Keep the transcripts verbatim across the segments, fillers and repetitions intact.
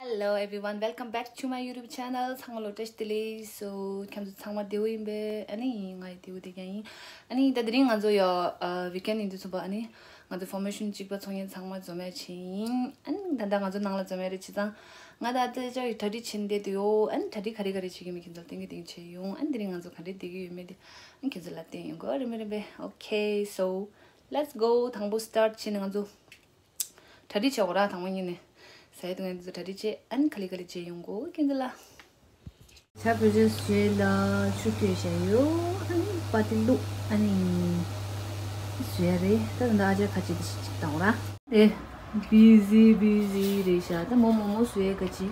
Hello everyone, welcome back to my YouTube channel. ཚང་མ་ལ་བཀྲ་ཤིས་བདེ་ལེགས། So ཁྱེད་ཚོ་ཚང་མ་བདེ་པོ་ཡིན་པས། ཨ་ནི་ང་ཡང་བདེ་པོ་བསྡད་ཀྱི་ཡིན། ཨ་ནི་ད་དེ་རིང་ང་ཚོ་ཡ་ཨ་ཝིག་ཨེན་ཡིན་དུས་ཙམ་པ་ཨ་ནི་ང་ཚོ་ཕོར་མེ་ཤོན་གཅིག་པ་ཚོགས་མཁན་ཚང་མ་འཛོམས་ཡ་བྱས་ཡིན། ཨ་ནི་ད་ལྟ་ང་ཚོ་ནང་ལ་འཛོམས་ཡ་རེད། བྱས་ཙང་ང་ད་ལྟ་ཅག་གི་གྲ་སྒྲིག་བྱེད་བསྡད་དུ་ཡོད། ཨ་ནི་གྲ་སྒྲིག་ག་རེ་ག་རེ་བྱེད་ཀྱི་མེད་ཁྱེད་ཚོ་ལ་སྟོན་གྱི་སྟོན་གྱི་བྱས་ཡོང་། ཨ་ནི་དེ་རིང་ང་ཚོ་ག་འདྲས་བསྡད་ཀྱི་ཡོད་མེད་དེ་ཨ་ནི་ཁྱེད་ཚོ་ལ་སྟོན་ཡོང་གི་རེད་མེད་རེད་པས། Okay, so let's go. དང་པོ་སི་ཊར་བྱས་ནས་ང་ཚོ་གྲ་སྒྲིག་བྱེད་དགོས་ར། དང་པོ་ཉིད་ནས་ཟ་ཡ་འཐུང་ཡ་འདི་ཚོ་གྲ་སྒྲིག་བྱེད། ཨ་ནི་ག་ལེ་ག་ལེ་བྱེད་ཡོང་གོ་ཁྱེད་ཚོ་ལ། ཇ་བོད་ཇ་བཟོས་ལ་ཆུ་བསྐོལ་བྱས་ཡོད། ཨ་ནི་པ་ཏི་བླུགས། ཨ་ནི་བཟོ་ཡ་རེད། ད་ད་ཨ་ཅག་ཁ་ཅིག་འདི་ཞིག་ཅིག་བཏང་ར། དེ་བི་ཟི་བི་ཟི་རེད་ཤག་ད་མོ་མོ་མོ་བཟོ་ཡ་ག་ཅི་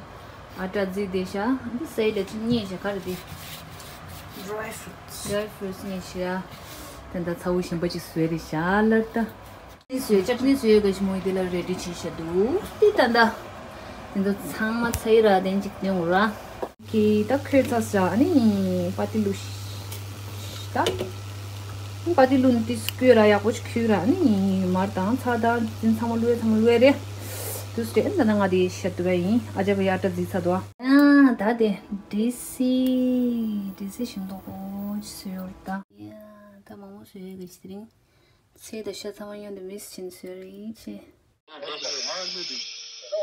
ཨ་ཊ་རྫི་དེ་ཤག་འདི་སའི་ལ་ཅིག་རྙེད་ཤག་ག་རེ་དེ་ཌི་རའི་ཕུ་རུཊ་སི། ཌི་རའི་ཕུ་རུཊ་སི་རྙེད་ཤག་ད་ད་ཚ་བོ་གཞན་པ་ཅིག་བཟོ་ཡ་རེད་ཤག་ལར་ད། ནི་བཟོས་ཅཊ་ནི་བཟོས་ག་ཞིག་མོ་ཡི་དེ་ལ་རེ་ཌི་བྱས་བཞག་འདུག་དེ་ད་ལྟ་དེ་ཚོ་ཚང་མ་ཚ་ཡི་ར་དེན་ཅིག་ནི་འོ་ར། ཀི་ད་ཁོས་ཚ་ས་ཨ་ནི་པ་ཏི་ལུ་ཤ་ད། པ་ཏི་ལུ་ནི་ཏི་སྐོས་ར་ཡག་པོ་ཅིག་ཁུས་ར་ཨ་ནི་མར་དང་ཚྭ་དང་དེ་ཚང་མ་བླུགས་ཡ་ཚང་མ་བླུགས་ཡ་རེད། དུས་དེ་ཨ་ད་ན་ང་དེ་ཤ་དུ་བ་ཡིན། ཨ་ཅག་གི་ཨ་ཊ་རྫི་ཚ་དུ་བ། ཨ་ད་དེ་ཌི་སི་ཌི་སི་ཞིང་ཏོག་གོ་ཅི་སུ་ཡོད་ད། ཡ་ད་མང་པོ་བཟོས་ཡོད་གི་ཅི་དེ་རིང་། ཚེ་དང་ཤ་ཚང་མ་མཉམ་དུ་མིག་སི་བྱས་ནས་བཟོས་རེད་ཅེས།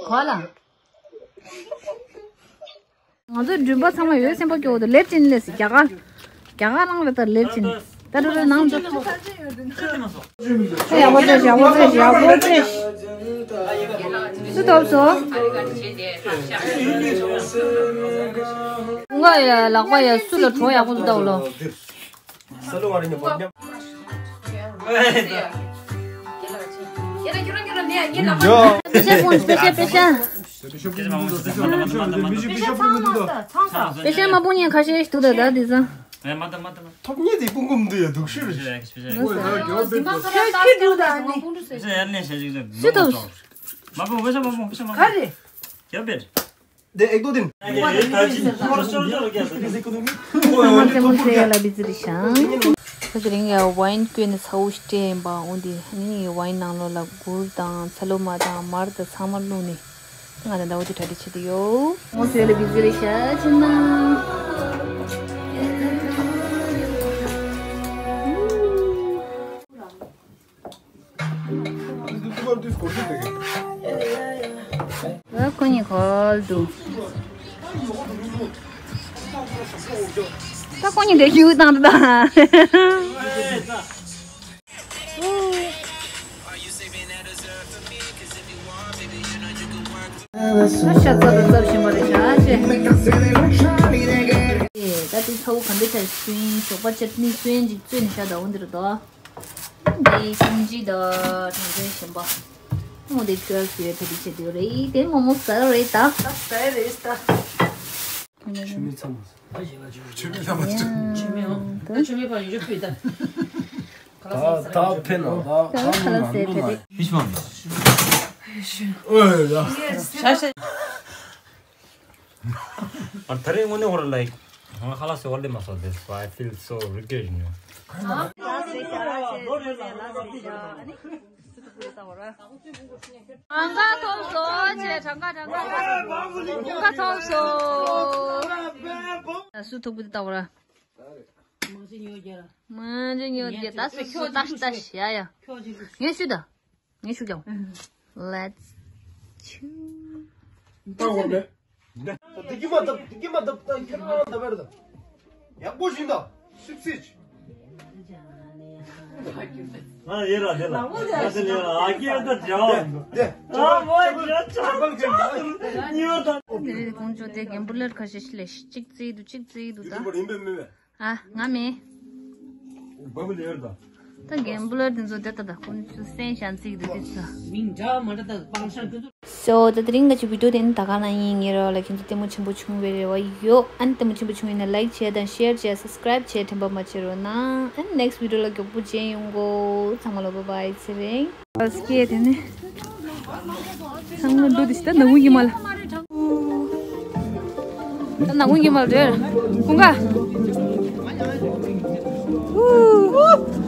གོ་ལ། ང་ཚོ་མགྲོན་པོ་ཚང་མ་ཡོད་སེམས་པ་སྐྱོ་བོ་དང་ལེབ་ཅིན་ལེ་སི་རྒྱ་གར། རྒྱ་གར་ནང་ལ་ད་ལེབ་ཅིན། ད་རུ་རུ་ནང་ཚོ། ཡག་པོ་བཟོས་ཡག་པོ་བཟོས་ཡག་པོ་བཟོས། སུ་ཐོབ་སོ། ང་ཡ་ལག་པ་ཡ་སུ་ལ་གྲོ་ཡག་པོ་འདུག་ལྟ་བ་ལོ། ས་ལོ་བ་རི་ཉོ་བར་ཉམས། པེ་ཤ་ཕུང་པེ་ཤ་པེ་ཤ། པེ་ཤ་མ་ཕུང་ཉན་ཁ་ཤས་ཤིག་འདུག་ད་ད་དེ་ཚང་། ཐོབ་ཉེ་དེ་ཕུང་གུམ་འདུག་ཡ་འདུག་ཤི་རེད། ཁྱོད་ཁྱོད་འདུག་ད་ནི། སུ་ཐོབ། ག་རེ། དེ་ཨེག་དོ་དིན། ཁོ་རང་སེམས་ཁོང་ཟེར་ཡ་ལ་བི་ཛི་རེད་ཤག་ད་དེ་རིང་ཡ་ཝའིན་བསྐོལ་ནས་ཚ་བོ་ཞིག་སྤྲད་ཡིན་པ། འོ་འདི་ནི་ཝའིན་ནང་ལོགས་ལ་གུར་དང་ཚ་ལུ་མ་དང་མར་དང་ཚང་མ་བླུགས་ནས་ང་དང་ཟླ་བོ་དེ་གྲ་སྒྲིག་བྱེད་དུ་ཡོད། མོ་ཟེར་ཡ་ལ་བི་ཛི་རེད་ཤག་ཕྱིན་ན། ཁོ་གཉིས་གོལ་འདུག་ད་ཁོ་གཉིས་དེ་ཁྱུག་བཏང་འདུག་ད། ཤ་ཚ་ཚ་ཚབ་བཞིན་པ་རེད་ཤག་ཅེས། ད་དེ་ཚ་བོ་ག་འདྲ་ཆགས་སུན་ཞོགས་པ་ཅཊ་ནི་སུན་ཅིག་བཙོས་ནས་ཤ་ཟླ་བོ་འདིར་དོ། འདི་ཤིང་ཅི་དང་གྲང་ཚལ་གཞན་པ། མོ་དེ་ཁྱོད་ལ་ཟེར་བའི་ཕ་དེ་བྱེད་དུས་རེད། དེ་མོ་མོ་ཟ་རེད་ད། ད་ཟ་རེད་ད། ཆུ་མིག་ཚ་མོ། ཆུ་མིག་ལ་མ་ཆུ། ཆུ་མིག་འོང་། ད་ཆུ་མིག་པ་ཡོད་ཕུད་ད། ད་ད་ཕན་ན་ད་ད་ཁ་ལག་ཟས་ཕེ་རེད། ཕིཤ་མང་། ཨོ་ཡ། ཤ་ཤ། ཨ་ད་རེས་དངོས་གནས་ཧོར་ལ་ཡིག་ང་ཁ་ལག་ཟས་བར་དེ་མ་སོང་དེ། So I feel so regret, you know. གྲངས་ཀ་ཐོབ་སོང་ཅེས། གྲངས་ཀ་གྲངས་ཀ་གྲངས་ཀ་ཐོབ་སོང་། སུ་ཐུག་པོ་དེ་ལྟ་བུ་ར། མང་ཆེ་ཉོ་རྒྱ་ར། མང་ཆེ་ཉོ་རྒྱ་ད་སུ་སུ་ལྟ་ཤི་ལྟ་ཤི་ཡ་ཡ། ཁྱོད་ཅི་ལུས། ངས་ཤུ་ད། ངས་ཤུ་ཀྱང་། Let's choose. ད་འོར་མེ། འདི་གི་མ་ད་འདི་གི་མ་ད་ད་ཁྱེད་རང་ད་བར་ད། ཡག་པོ་ཞིག་ད། སིབ་སིབ། ང་ཡེ་ར་དེ་ལ། ང་དེ་ལ་ཨ་ཀེ་ད་ཇ་བ། དེ། ཨ་མོ་ཇ་ཆ་ཆ་ཉི་བ་ད། འདི་རེད་ཀོང་ཇོ་དེ་གེམ་བུ་ལར་ཁ་ཤས་ཤིག་ལས་གཅིག་བརྩིས་འདུག་གཅིག་བརྩིས་འདུག་ད། ཡིན་པ་ཡིན་པས་མེད་པས། ཨ་ང་མེད། བ་བུ་ལེར་ད། ད་གེམ་བུ་ལར་དེ་ཚོ་དེ་ད་ད་ཁོང་ཚོ་སེམས་ཤ་བརྩིས་འདུག་དེ་ཚོ། མིང་འདྲ་མ་འདྲ་ད་སྤང་ཤ་ཀུན་ཏུ། So ད་དེ་རིང་ག་ཅིག་བི་ཌིའོ་དེ་ནི་ད་ག་ན་ཡིན། ངེད་རང་ལ་ཁྱེད་ཚོ་ལྟད་མོ་ཆེན་པོ་བྱུང་བའི་རེ་བ་ཡོད། ཨན་ལྟད་མོ་ཆེན་པོ་བྱུང་ཡིན་ན་ལའིག་བྱས་དང་ཤེར་བྱས་སབ་སི་ཀ་རའིབ་བྱས་དྲན་པ་མ་བརྗེད་རོགས་གནང་། ཨན་ནེག་སི་བི་ཌིའོ་ལ་མགྱོགས་པོ་མཇལ་ཡོང་གོ་ཚང་མ་ལ་བྷའི་བྷའི་ཚེ་རིང་། སྐད་དེ་ནི། ཚང་མ་འགྲོ་དེ་ཞིག་ད་ནག་ཁུང་གི་མ་ལ། ད་ནག་ཁུང་གི་མ་ལ་རེད། ཁུང་ག་ཨུ།